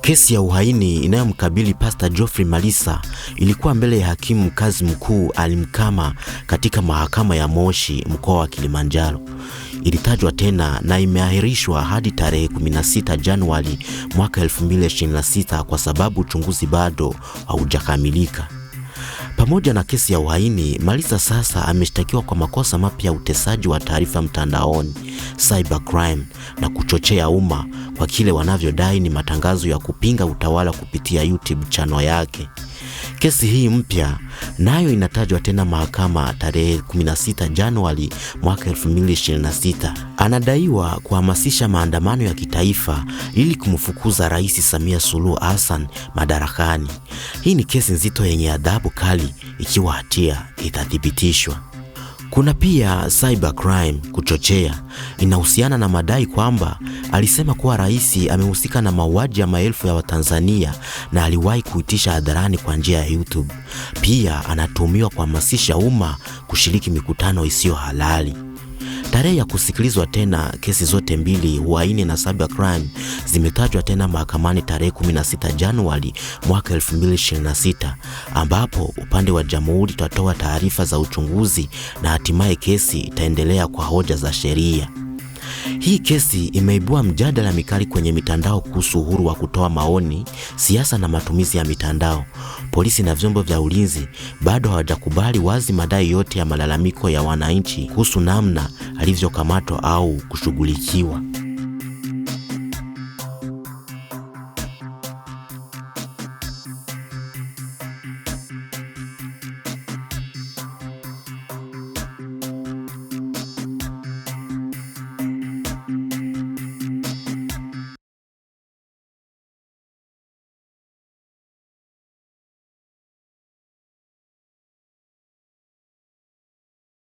Kesi ya uhaini inayomkabili Pastor Geoffrey Malisa ilikuwa mbele ya hakimu mkazi mkuu Alimkama katika mahakama ya Moshi mkoa wa Kilimanjaro. Ilitajwa tena na imeahirishwa hadi tarehe 16 Januari mwaka 2026 kwa sababu uchunguzi bado haujakamilika. Pamoja na kesi ya uhaini, Malisa sasa ameshtakiwa kwa makosa mapya ya utesaji wa taarifa mtandaoni, cyber crime, na kuchochea umma kwa kile wanavyodai ni matangazo ya kupinga utawala kupitia YouTube channel yake. Kesi hii mpya nayo inatajwa tena mahakama tarehe 16 Januari mwaka 2026. Anadaiwa kuhamasisha maandamano ya kitaifa ili kumfukuza Rais Samia Suluhu Hassan madarakani. Hii ni kesi nzito yenye adhabu kali ikiwa hatia itathibitishwa. Kuna pia cyber crime, kuchochea. Inahusiana na madai kwamba alisema kuwa rais amehusika na mauaji ya maelfu ya Watanzania na aliwahi kuitisha hadharani kwa njia ya YouTube. Pia anatuhumiwa kuhamasisha umma kushiriki mikutano isiyo halali. Tarehe ya kusikilizwa tena kesi zote mbili, uhaini na cyber crime, zimetajwa tena mahakamani tarehe 16 Januari mwaka 2026, ambapo upande wa jamhuri utatoa taarifa za uchunguzi na hatimaye kesi itaendelea kwa hoja za sheria. Hii kesi imeibua mjadala mikali kwenye mitandao kuhusu uhuru wa kutoa maoni, siasa na matumizi ya mitandao. Polisi na vyombo vya ulinzi bado hawajakubali wazi madai yote ya malalamiko ya wananchi kuhusu namna alivyokamatwa au kushughulikiwa.